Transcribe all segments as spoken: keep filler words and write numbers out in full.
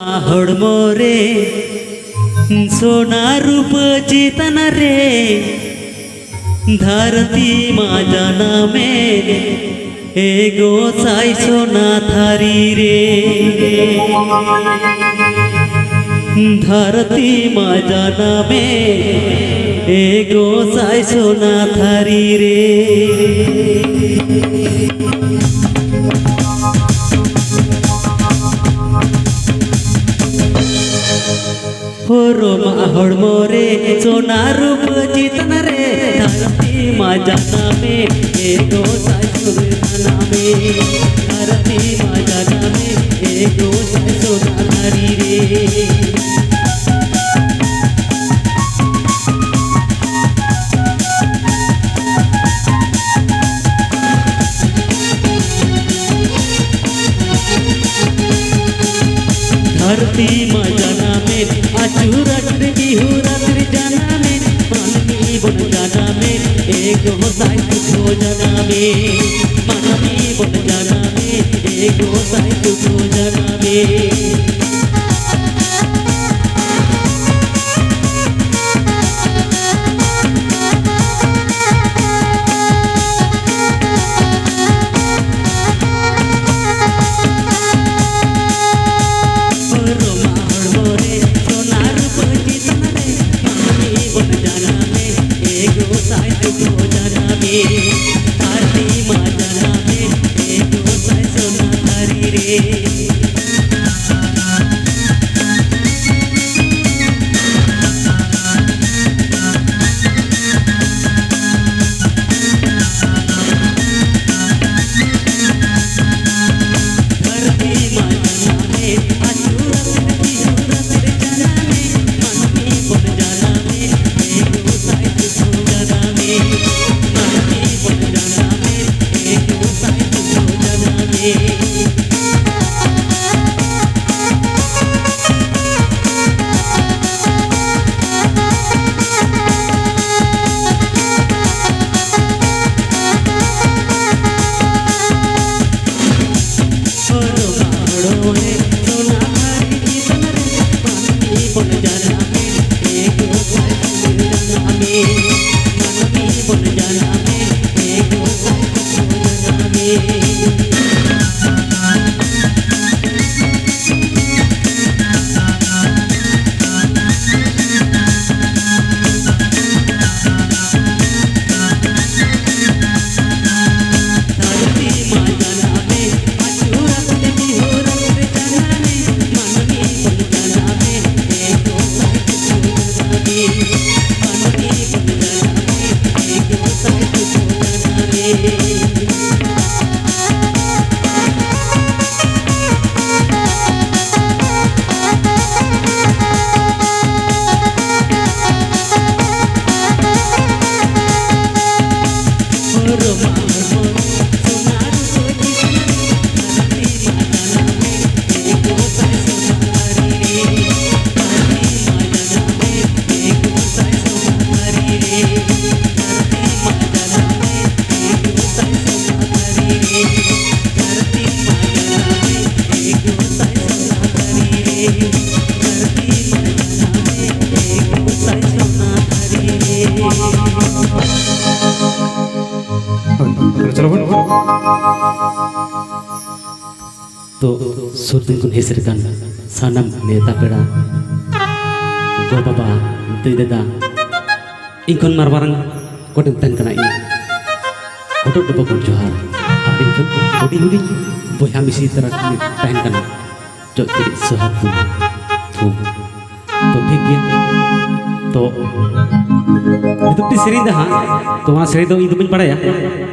ᱦᱚᱲᱢᱚ ᱨᱮ ᱥᱚᱱᱟ ᱨᱩᱯᱟᱹ ᱪᱮᱛᱟᱱ ᱨᱮ ᱫᱷᱟᱹᱨᱛᱤ ᱢᱟ ᱡᱟᱱᱟᱢᱮ ᱮ ᱜᱚᱸᱥᱟᱭ ᱥᱚᱱᱟ ᱛᱷᱟᱹᱨᱤ ᱨᱮ᱾ ᱫᱷᱟᱹᱨᱛᱤ ᱢᱟ ᱡᱟᱱᱟᱢᱮ ᱮ ᱜᱚᱸᱥᱟᱭ ᱥᱚᱱᱟ ᱛᱷᱟᱹᱨᱤ ᱨᱮ᱾ ᱦᱚᱨᱚᱢᱟᱜ ᱦᱚᱲᱢᱚ ᱨᱮ ᱥᱚᱱᱟ ᱨᱩᱯᱟᱹ ᱪᱮᱛᱟᱱ ᱨᱮ ᱫᱷᱟᱹᱨᱛᱤ ᱢᱟ ᱡᱟᱱᱟᱢᱮ ᱮ ᱜᱚᱸᱥᱟᱭ ᱥᱚᱱᱟ ᱡᱟᱱᱟᱢᱮ᱾ ᱫᱷᱟᱹᱨᱛᱤ ᱢᱟ ᱡᱟᱱᱟᱢᱮ ᱮ ᱜᱚᱸᱥᱟᱭ ᱥᱚᱱᱟ ᱛᱷᱟᱹᱨᱤ ᱨᱮ᱾ ᱫᱷᱟᱹᱨᱛᱤ ᱢᱟ ᱡᱟᱱᱟᱢᱮ, ᱟᱹᱪᱩᱨ ᱟᱹᱪᱩᱨ ᱵᱤᱦᱩᱨ ᱟᱹᱪᱩᱨ ᱡᱟᱱᱟᱢᱮ, ᱢᱟᱹᱱᱢᱤ ᱵᱚᱱ ᱡᱟᱱᱟᱢᱮ, ᱮ ᱜᱚᱸᱥᱟᱭ ᱥᱩᱠᱷᱚ ᱡᱟᱱᱟᱢᱮ, ᱢᱟᱹᱱᱢᱤ ᱵᱚᱱ ᱡᱟᱱᱟᱢᱮ, ᱮ ᱜᱚᱸᱥᱟᱭ ᱥᱩᱠᱷᱚ ᱡᱟᱱᱟᱢᱮ᱾ ᱦᱚᱨᱚᱢᱟ ᱦᱚᱲᱢᱚ ᱨᱮ ᱥᱚᱱᱟ ᱨᱩᱯᱟᱹ ᱪᱮᱛᱟᱱ ᱨᱮ ᱢᱟᱹᱱᱢᱤ ᱵᱚᱱ ᱡᱟᱱᱟᱢᱮ, ᱮ ᱜᱚᱸᱥᱟᱭ ᱥᱩᱠᱷᱚ ᱡᱟᱱᱟᱢᱮ, ᱫᱷᱟᱹᱨᱛᱤ ᱢᱟ ᱡᱟᱱᱟᱢᱮ, ᱮ ᱜᱚᱸᱥᱟᱭ ᱥᱚᱱᱟ ᱛᱷᱟᱹᱨᱤ ᱨᱮ᱾ ᱦᱳᱭ, ᱛᱟᱦᱞᱮ ᱪᱚᱞᱚ ᱵᱚᱱ᱾ ᱛᱚ, ᱥᱩᱨ ᱫᱤᱱ ᱠᱷᱚᱱ ᱦᱮᱡ ᱥᱮᱴᱮᱨ ᱟᱠᱟᱱ ᱥᱟᱱᱟᱢ ᱱᱮᱣᱛᱟ ᱯᱮᱲᱟ, ᱜᱚ ᱵᱟᱵᱟ, ᱫᱟᱹᱭ ᱫᱟᱫᱟ, ᱤᱧ ᱠᱷᱚᱱ ᱢᱟᱨᱟᱝ ᱢᱟᱨᱟᱝ ᱠᱚᱴᱷᱮᱱ ᱛᱟᱦᱮᱱ ᱠᱟᱱᱟ ᱤᱧ ᱦᱚᱴᱚᱜ ᱰᱚᱵᱚᱜ ᱠᱷᱚᱱ ᱡᱚᱦᱟᱨ, ᱟᱨ ᱤᱧ ᱠᱷᱚᱱ ᱦᱩᱰᱤᱧ ᱦᱩᱰᱤᱧ ᱵᱚᱭᱦᱟ ᱢᱤᱥᱤ ᱛᱟᱨᱟ ᱠᱚ ᱛᱟᱦᱮᱱ ᱠᱟᱱᱟ᱾ ᱪᱚᱜ ᱪᱤᱨᱤᱡ ᱥᱚᱦᱟᱜ ᱛᱩᱢ ᱛᱷᱩᱢ᱾ ᱛᱚ ᱴᱷᱤᱠ ᱜᱮᱭᱟ, ᱛᱚ ᱱᱤᱛᱚᱜ ᱛᱤᱧ ᱥᱮᱨᱮᱧ ᱫᱟ ᱦᱟᱸᱜ, ᱛᱚ ᱚᱱᱟ ᱥᱮᱨᱮᱧ ᱫᱚ ᱤᱧ ᱫᱚ ᱵᱟᱹᱧ ᱵᱟᱲᱟᱭᱟ,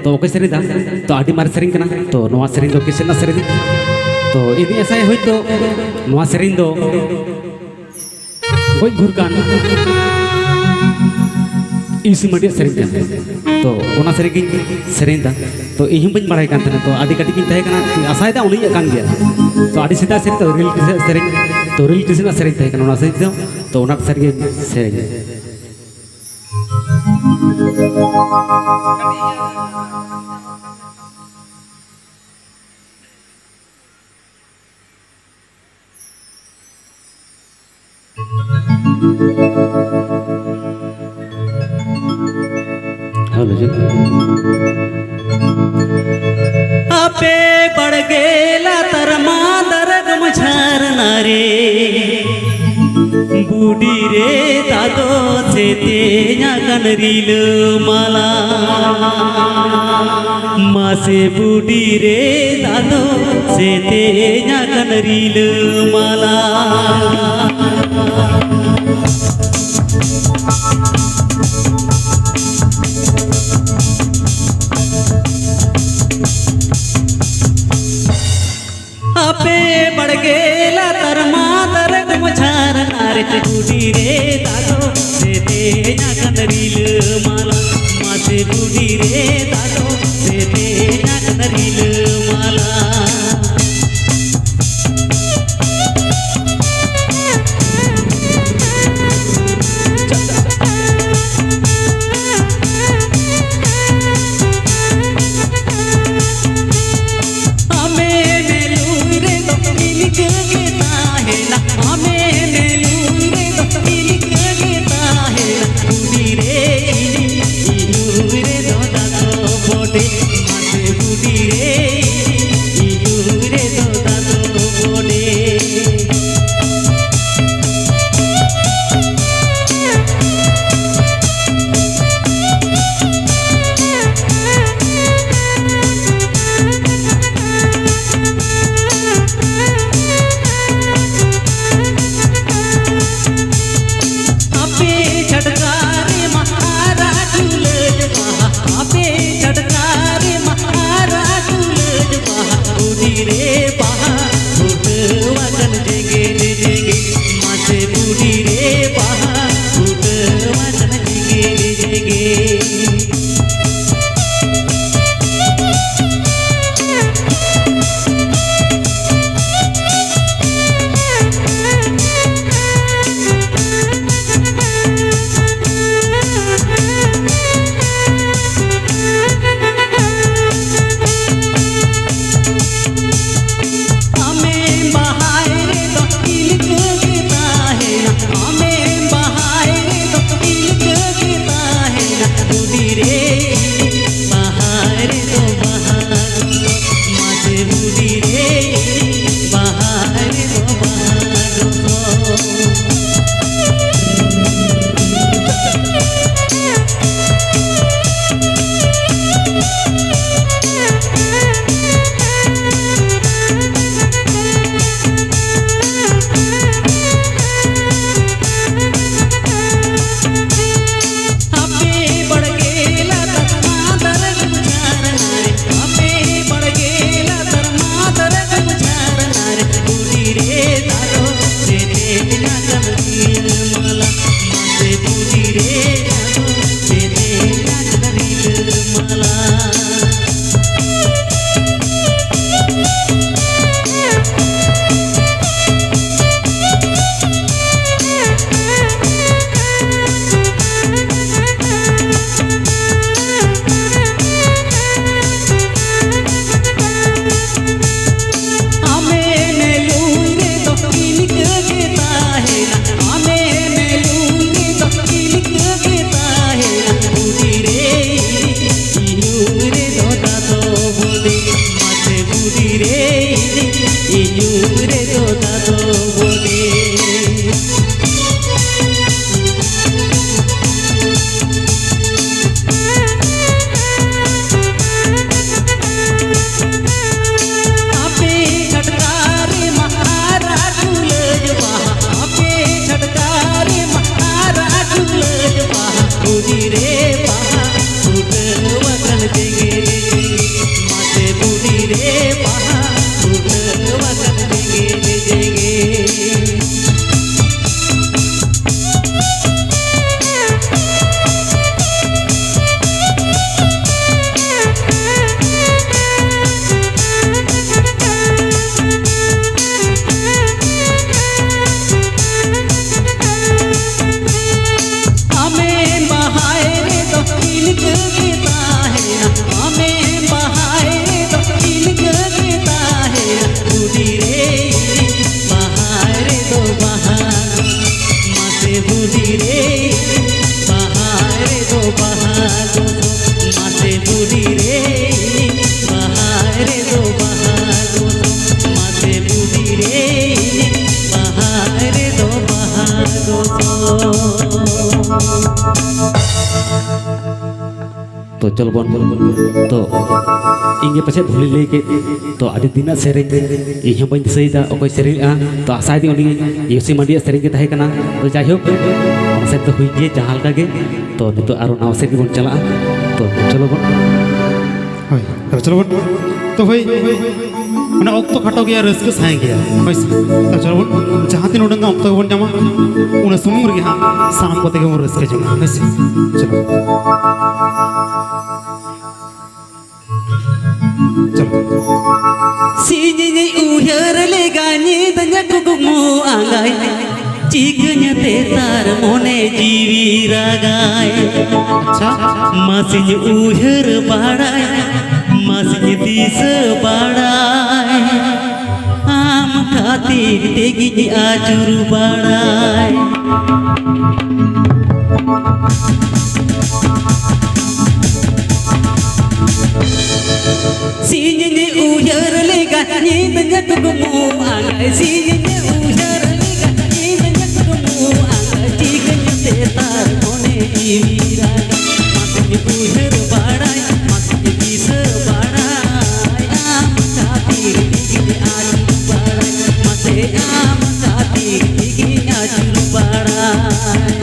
ᱛᱚ ᱚᱠᱚᱭ ᱥᱮᱨᱮᱧ ᱫᱟ? ᱛᱚ ᱟᱹᱰᱤ ᱢᱟᱨᱮ ᱥᱮᱨᱮᱧ ᱠᱟᱱᱟ, ᱛᱚ ᱱᱚᱣᱟ ᱥᱮᱨᱮᱧ ᱫᱚ ᱠᱮᱥᱮᱴ ᱨᱮᱱᱟᱜ ᱥᱮᱨᱮᱧ, ᱛᱚ ᱤᱧ ᱫᱩᱧ ᱟᱥᱟᱭᱟ ᱦᱳᱭᱛᱳ ᱱᱚᱣᱟ ᱥᱮᱨᱮᱧ ᱫᱚ ᱜᱚᱡ ᱜᱩᱨ ᱠᱟᱱ ᱤᱥᱤ ᱢᱟᱹᱰᱤᱭᱟᱜ ᱥᱮᱨᱮᱧ ᱠᱟᱱᱟ᱾ ᱛᱚ ᱚᱱᱟ ᱥᱮᱨᱮᱧ ᱜᱤᱧ ᱥᱮᱨᱮᱧ ᱫᱟ᱾ ᱛᱚ ᱤᱧ ᱦᱚᱸ ᱵᱟᱹᱧ ᱵᱟᱲᱟᱭ ᱠᱟᱱ ᱛᱟᱦᱮᱱᱟ, ᱛᱚ ᱟᱹᱰᱤ ᱠᱟᱹᱴᱤᱡ ᱜᱤᱧ ᱛᱟᱦᱮᱸ ᱠᱟᱱᱟ, ᱛᱚ ᱟᱥᱟᱭ ᱫᱟ ᱩᱱᱤᱭᱟᱜ ᱠᱟᱱ ᱜᱮᱭᱟ᱾ ᱛᱚ ᱟᱹᱰᱤ ᱥᱮᱫᱟᱭ ᱥᱮᱨᱮᱧ, ᱛᱚ ᱨᱤᱞ ᱠᱤᱥᱤ ᱥᱮᱨᱮᱧ, ᱛᱚ ᱨᱤᱞ ᱠᱤᱥᱤ ᱨᱮᱱᱟᱜ ᱥᱮᱨᱮᱧ ᱛᱟᱦᱮᱸ ᱠᱟᱱᱟ ᱚᱱᱟ ᱥᱮᱨᱮᱧ ᱫᱚ᱾ ᱛᱚ ᱚᱱᱟ ᱥᱮᱨᱮᱧ ᱜᱤᱧ ᱥᱮᱨᱮᱧᱟ᱾ ᱦᱮᱞᱳ, ᱡᱚᱦᱟᱨ᱾ ᱟᱯᱮ ᱵᱟᱲᱜᱮ ᱞᱟᱛᱟᱨ ᱢᱟ ᱫᱟᱨᱮ ᱰᱩᱢ ᱡᱷᱟᱨᱱᱟ ᱨᱮ, ᱵᱩᱰᱤ ᱨᱮ ᱫᱟᱫᱚ ᱥᱮᱛᱮᱧ ᱟᱠᱟᱱ ᱨᱤᱞᱟᱹᱢᱟᱞᱟ᱾ ᱢᱟᱥᱮ ᱵᱩᱰᱤ ᱨᱮ ᱫᱟᱫᱚ ᱥᱮᱛᱮᱧ ᱟᱠᱟᱱ ᱨᱤᱞᱟᱹᱢᱟᱞᱟ᱾ ᱟᱯᱮ ᱵᱟᱲᱜᱮ ᱞᱟᱛᱟᱨ ᱢᱟ ᱫᱟᱨᱮ ᱠᱚ ᱡᱷᱟᱨᱱᱟ ᱨᱮ, ᱵᱩᱰᱤ ᱨᱮ ᱫᱟᱫᱚ ᱥᱮᱛᱮᱧ ᱟᱠᱟᱱ ᱨᱤᱞᱟᱹᱢᱟᱞᱟ᱾ ᱢᱟᱥᱮ ᱵᱩᱰᱤ ᱨᱮ ᱫᱟᱫᱚ ᱥᱮᱛᱮᱧ ᱟᱠᱟᱱ ᱨᱤᱞᱟᱹᱢᱟᱞᱟ᱾ ᱟᱢᱮ ᱢᱮᱞᱩᱭ ᱨᱮᱫᱚ ᱤᱱᱠᱟᱹ ᱜᱮ ᱛᱟᱦᱮᱱᱟ, ᱵᱟᱦᱟ ᱜᱚᱫᱚᱜ, ᱢᱟᱥᱮ ᱵᱩᱰᱤ ᱨᱮ, ᱵᱟᱦᱟ ᱨᱮᱫᱚ ᱵᱟᱦᱟ ᱜᱚᱫᱚᱜ, ᱢᱟᱥᱮ ᱵᱩᱰᱤ ᱨᱮ, ᱵᱟᱦᱟ ᱨᱮᱫᱚ ᱵᱟᱦᱟ ᱜᱚᱫᱚᱜ, ᱢᱟᱥᱮ ᱵᱩᱰᱤ ᱨᱮ, ᱵᱟᱦᱟ ᱨᱮᱫᱚ ᱵᱟᱦᱟ ᱜᱚᱫᱚᱜ᱾ ᱛᱚ ᱪᱚᱞᱚ ᱵᱚᱱ, ᱛᱚ ᱤᱧ ᱜᱮ ᱯᱟᱪᱮᱫ ᱵᱷᱩᱞᱤᱧ ᱞᱟᱹᱭ ᱠᱮᱫ, ᱛᱚ ᱟᱹᱰᱤ ᱫᱤᱱᱟᱜ ᱥᱮᱨᱮᱧ ᱤᱧ ᱦᱚᱸ ᱵᱟᱹᱧ ᱫᱤᱥᱟᱹᱭᱮᱫᱟ ᱚᱠᱚᱭ ᱥᱮᱨᱮᱧ ᱞᱮᱫᱼᱟ᱾ ᱛᱚ ᱟᱥᱟᱭᱮᱫᱟᱹᱧ ᱩᱱᱤ ᱭᱩᱥᱤ ᱢᱟᱱᱰᱤᱭᱟᱜ ᱥᱮᱨᱮᱧ ᱜᱮ ᱛᱟᱦᱮᱸ ᱠᱟᱱᱟ᱾ ᱛᱚ ᱡᱟᱭᱦᱳᱠ, ᱚᱱᱟ ᱥᱮᱫ ᱫᱚ ᱦᱩᱭ ᱜᱮ ᱡᱟᱦᱟᱸ ᱞᱮᱠᱟ ᱜᱮ, ᱛᱚ ᱱᱤᱛᱚᱜ ᱟᱨᱚ ᱱᱟᱣᱟ ᱥᱮᱫ ᱜᱮᱵᱚᱱ ᱪᱟᱞᱟᱜᱼᱟ᱾ ᱛᱚ ᱪᱚᱞᱚ ᱵᱚᱱ᱾ ᱦᱳᱭ, ᱛᱚ ᱪᱚᱞᱚ ᱵᱚᱱ᱾ ᱛᱚ ᱦᱳᱭ, ᱢᱟᱱᱮ ᱚᱠᱛᱚ ᱠᱷᱟᱴᱚ ᱜᱮᱭᱟ, ᱨᱟᱹᱥᱠᱟᱹ ᱥᱟᱸᱜᱮ ᱜᱮᱭᱟ, ᱦᱳᱭ ᱥᱮ? ᱛᱚ ᱪᱚᱞᱚ ᱵᱚᱱ, ᱡᱟᱦᱟᱸ ᱛᱤᱱ ᱩᱰᱟᱹᱝ ᱜᱟᱱ ᱚᱠᱛᱚ ᱜᱮᱵᱚᱱ ᱧᱟᱢᱟ, ᱚᱱᱟ ᱥᱩᱢᱩᱝ ᱨᱮᱜᱮ ᱦᱟᱸᱜ ᱥᱟᱱᱟᱢ ᱠᱚᱛᱮ ᱜᱮᱵᱚᱱ ᱨᱟᱹᱥᱠᱟᱹ ᱡᱚᱝᱟ, ᱦᱳᱭ ᱥᱮ? ᱪᱚᱞᱚ᱾ ᱪᱚᱞᱚ᱾ ᱥᱤᱧᱤᱧ ᱩᱭᱦᱟᱹᱨ ᱞᱮᱜᱟ, ᱧᱤᱫᱟᱹᱧ ᱠᱩᱠᱢᱩ ᱟᱸᱜᱟᱭ, ᱪᱤᱠᱟᱹᱧ ᱛᱮᱛᱟᱨ ᱢᱚᱱᱮ ᱡᱤᱣᱤ ᱨᱟᱜᱟᱭ᱾ ᱟᱪᱪᱷᱟ᱾ ᱢᱟᱥᱤᱧ ᱩᱭᱦᱟᱹᱨ ᱵᱟᱲᱟᱭ, ᱢᱟᱥᱤᱧ ᱫᱤᱥᱟᱹ ᱵᱟᱲᱟᱭ, ᱟᱢ ᱠᱷᱟᱹᱛᱤᱨ ᱛᱮᱜᱤᱧ ᱟᱹᱪᱩᱨ ᱵᱟᱲᱟᱭ᱾ ᱥᱤᱧᱤᱧ ᱩᱭᱦᱟᱹᱨ ᱞᱮᱜᱟ, ᱧᱤᱫᱟᱹᱧ ᱠᱩᱠᱢᱩ ᱟᱸᱜᱟᱭ᱾ ᱥᱤᱧᱤᱧ ᱩᱭᱦᱟᱹᱨ ᱞᱮᱜᱟ, ᱧᱤᱫᱟᱹᱧ ᱠᱩᱠᱢᱩ ᱟᱸᱜᱟᱭ᱾ ᱪᱤᱠᱟᱹᱧ ᱛᱮᱛᱟᱨ ᱢᱚᱱᱮ ᱡᱤᱣᱤ ᱨᱟᱜᱟᱭ᱾ ᱢᱟᱥᱮᱧ ᱩᱭᱦᱟᱹᱨ ᱵᱟᱲᱟᱭ, ᱢᱟᱥᱮᱧ ᱫᱤᱥᱟᱹ ᱵᱟᱲᱟᱭ᱾ ᱟᱢ ᱠᱷᱟᱹᱛᱤᱨ ᱛᱮᱜᱮᱧ ᱟᱹᱪᱩᱨ ᱵᱟᱲᱟᱭ᱾ ᱢᱟᱥᱮ ᱟᱢ ᱠᱷᱟᱹᱛᱤᱨ ᱛᱮᱜᱮᱧ ᱟᱹᱪᱩᱨ ᱵᱟᱲᱟᱭ᱾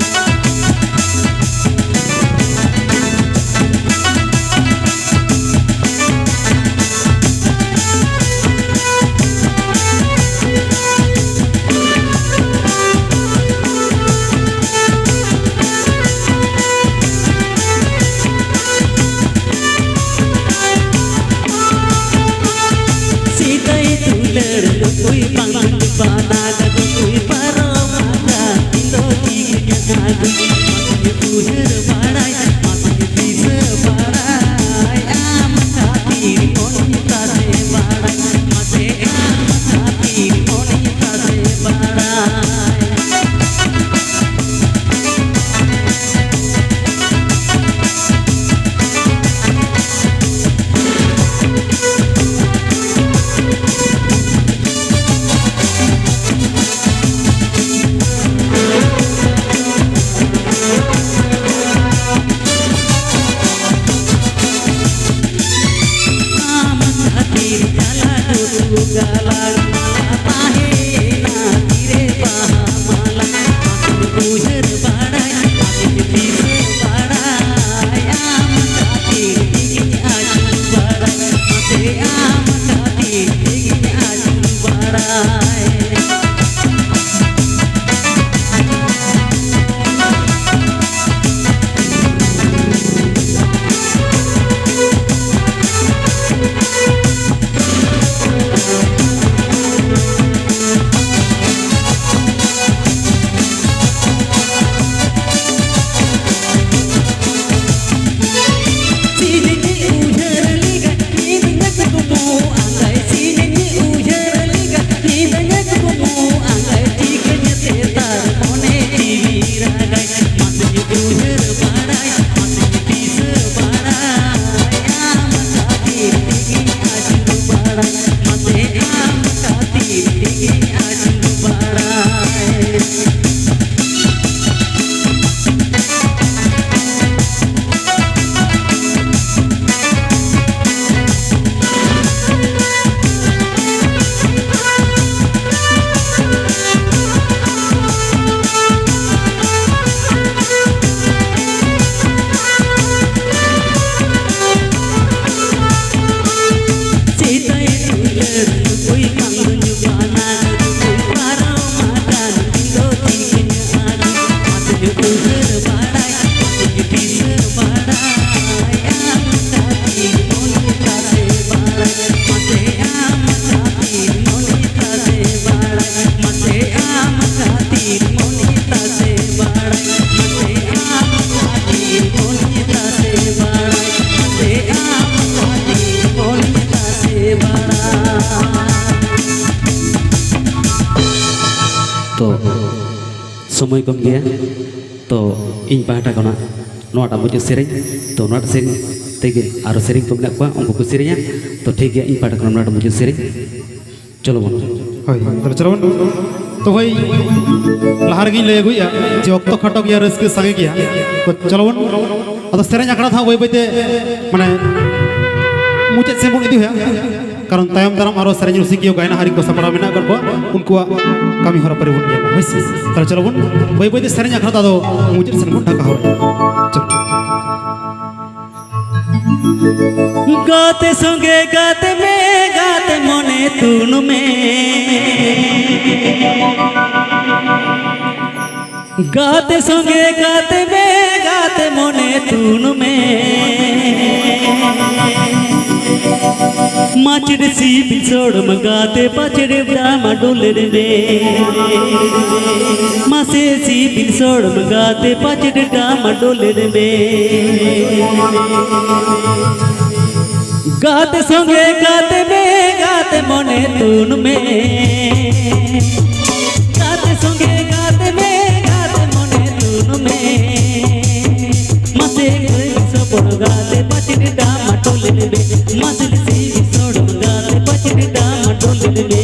ᱥᱚᱢᱚᱭ ᱠᱚᱢ ᱜᱮᱭᱟ, ᱛᱚ ᱤᱧ ᱯᱟᱦᱴᱟ ᱠᱷᱚᱱᱟᱜ ᱱᱚᱣᱟᱴᱟᱜ ᱢᱩᱪᱟᱹᱫ ᱥᱮᱨᱮᱧ, ᱛᱚ ᱱᱚᱣᱟᱴᱟᱜ ᱥᱮᱨᱮᱧ ᱛᱮᱜᱮ ᱟᱨᱚ ᱥᱮᱨᱮᱧ ᱠᱚ ᱢᱮᱱᱟᱜ ᱠᱚᱣᱟ, ᱩᱱᱠᱩ ᱠᱚ ᱥᱮᱨᱮᱧᱟ᱾ ᱛᱚ ᱴᱷᱤᱠ ᱜᱮᱭᱟ, ᱤᱧ ᱯᱟᱦᱴᱟ ᱠᱷᱚᱱᱟᱜ ᱱᱚᱣᱟᱴᱟᱜ ᱢᱩᱪᱟᱹᱫ ᱥᱮᱨᱮᱧ᱾ ᱪᱚᱞᱚ ᱵᱚᱱ᱾ ᱦᱳᱭ, ᱛᱟᱦᱞᱮ ᱪᱚᱞᱚ ᱵᱚᱱ᱾ ᱛᱚ ᱵᱷᱟᱹᱭ, ᱞᱟᱦᱟ ᱨᱮᱜᱮᱧ ᱞᱟᱹᱭ ᱟᱹᱜᱩᱭᱮᱫᱼᱟ ᱡᱮ ᱚᱠᱛᱚ ᱠᱷᱟᱴᱚ ᱜᱮᱭᱟ, ᱨᱟᱹᱥᱠᱟᱹ ᱥᱟᱸᱜᱮ ᱜᱮᱭᱟ᱾ ᱛᱚ ᱪᱚᱞᱚ ᱵᱚᱱ᱾ ᱟᱫᱚ ᱥᱮᱨᱮᱧ ᱟᱠᱷᱲᱟ ᱫᱚ ᱦᱟᱸᱜ ᱵᱟᱹᱭ ᱵᱟᱹᱭᱛᱮ, ᱢᱟᱱᱮ, ᱢᱩᱪᱟᱹᱫ ᱥᱮᱫ ᱵᱚᱱ ᱤᱫᱤᱭᱟ᱾ ᱠᱟᱨᱚᱱ ᱛᱟᱭᱚᱢ ᱫᱟᱨᱟᱢ ᱟᱨᱚ ᱥᱮᱨᱮᱧ ᱨᱩᱥᱤᱠᱤᱭᱟᱹ ᱜᱟᱭᱱᱟ ᱦᱟᱹᱨᱤ ᱠᱚ ᱥᱟᱯᱲᱟᱣ ᱢᱮᱱᱟᱜ ᱟᱠᱟᱫ ᱠᱚᱣᱟ, ᱩᱱᱠᱩᱣᱟᱜ ᱠᱟᱹᱢᱤ ᱦᱚᱨᱟ ᱯᱟᱹᱨᱤ ᱵᱚᱱ ᱧᱮᱞᱟ, ᱦᱳᱭ ᱥᱮ? ᱛᱟᱦᱞᱮ ᱪᱚᱞᱚ ᱵᱚᱱ ᱵᱟᱹᱭ ᱵᱟᱹᱭᱛᱮ ᱥᱮᱨᱮᱧ ᱟᱠᱷᱲᱟ ᱫᱚ ᱟᱫᱚ ᱢᱩᱪᱟᱹᱫ ᱥᱮᱱ ᱵᱚᱱ ᱰᱷᱟᱠᱟ ᱦᱚᱨᱟᱭᱟ᱾ ᱪᱚᱞᱚ᱾ ᱜᱟᱛᱮ ᱥᱚᱸᱜᱮ ᱜᱟᱛᱮ ᱢᱮ, ᱜᱟᱛᱮ ᱢᱚᱱᱮ ᱛᱩᱱᱩᱢᱮ᱾ ᱜᱟᱛᱮ ᱥᱚᱸᱜᱮ ᱜᱟᱛᱮ ᱢᱮ, ᱜᱟᱛᱮ ᱢᱚᱱᱮ ᱛᱩᱱᱩᱢᱮ᱾ ᱢᱟᱪᱮᱫ ᱥᱤᱵᱤᱞ ᱥᱚᱲᱚᱢ ᱜᱟᱛᱮ ᱯᱟᱪᱮᱫ ᱰᱟᱢᱟ ᱰᱳᱞᱮᱲ ᱢᱮ᱾ ᱢᱟᱥᱮ ᱥᱤᱵᱤᱞ ᱥᱚᱲᱚᱢ ᱜᱟᱛᱮ ᱯᱟᱪᱮᱫ ᱰᱟᱢᱟ ᱰᱳᱞᱮᱲ ᱢᱮ᱾ ᱜᱟᱛᱮ ᱥᱚᱸᱜᱮ ᱜᱟᱛᱮ ᱢᱮ, ᱜᱟᱛᱮ ᱢᱚᱱᱮ ᱛᱩᱱᱩᱢᱮ᱾ ᱜᱟᱛᱮ ᱥᱚᱸᱜᱮ ᱜᱟᱛᱮ ᱢᱮ, ᱜᱟᱛᱮ ᱢᱚᱱᱮ ᱛᱩᱱᱩᱢᱮ᱾ ᱢᱟᱥᱮ ᱜᱟᱹᱭ ᱥᱚᱯᱚᱲ ᱜᱟᱛᱮ ᱯᱟᱪᱮᱫ ᱰᱟᱢᱟ ᱰᱳᱞᱮᱲ ᱢᱮ᱾ ᱢᱟᱥᱮ ᱥᱤᱵᱤᱞ ᱥᱚᱲᱚᱢ ᱜᱟᱛᱮ ᱯᱟᱪᱮᱫ ᱰᱟᱢᱟ ᱰᱳᱞᱮᱲ ᱢᱮ᱾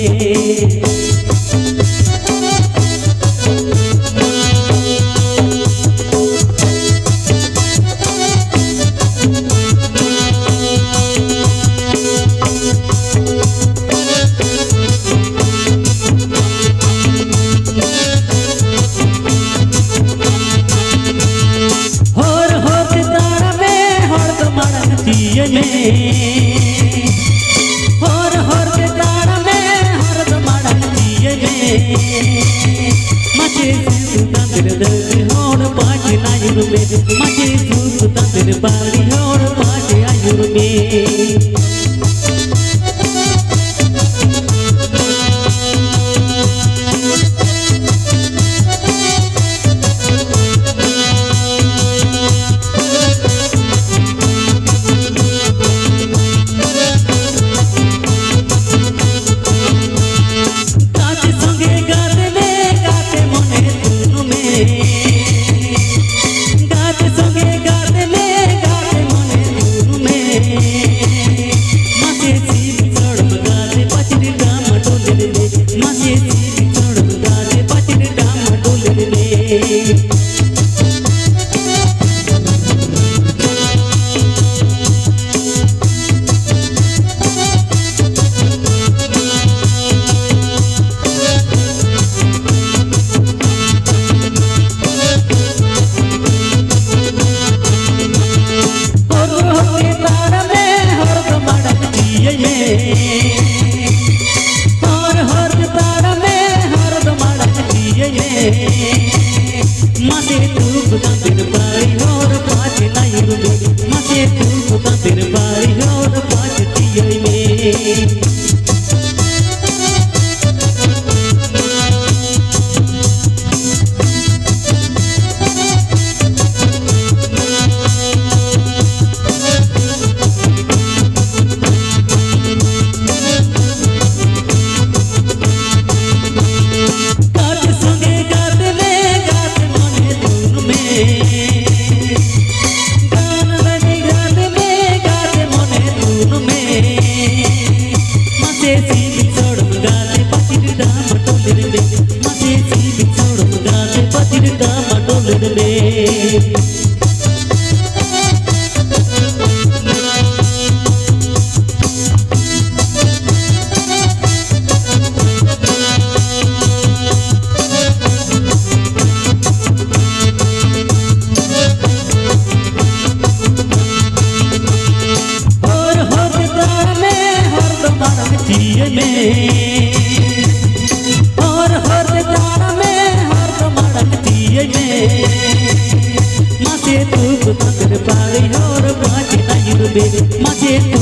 ᱢᱟᱡᱷᱮ